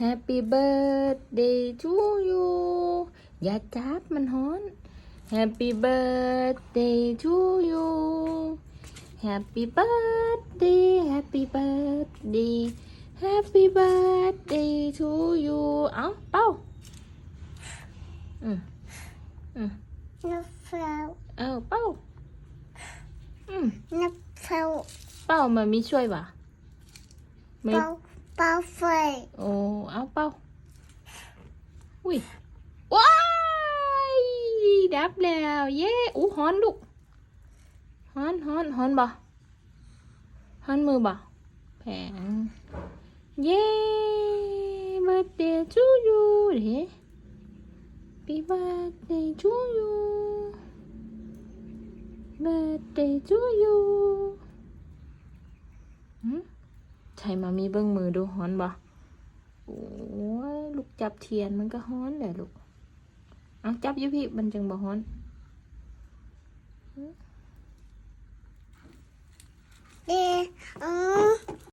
Happy birthday to you ຢ່າຈັບ ມັນຮ້ອນ. Happy birthday to you. Happy birthday, happy birthday, happy birthday to you. ເອົາ ເປົ່າ. ອືມ ອືມ ນັບເຝົ້າ ເອີ ເປົ່າ. ອືມ ນັບເຝົ້າ ເປົ່າ. ມາມີຊ່ວຍຫວາ? ເປົ່າ ເປົ່າໄຟ. ໂອ້ ເອົາເປົ່າ. ອຸ້ຍ ວ້າຍ ດັບແລ້ວ. ເຢ້. ອູ້ ຮ້ອນລູກ. ຮ້ອນ ຮ້ອນ ຮ້ອນບໍ່? ຮ້ອນມືບໍ່? ແພງ. ເຢ້ ເບີດເດທູຢູເດ້. Happy birthday to you. Birthday to you. ຫຶ? ໃຫ້ມາມີເບິ່ງມືດູ ຮ້ອນບໍ່? ໂອ້ຍ ລູກຈັບທຽນມັນກໍຮ້ອນແຫຼະລູກ. ເອົາ ຈັບຢູ່ພີ້ ມັນຈຶ່ງບໍ່ຮ້ອນ. ຫຶ?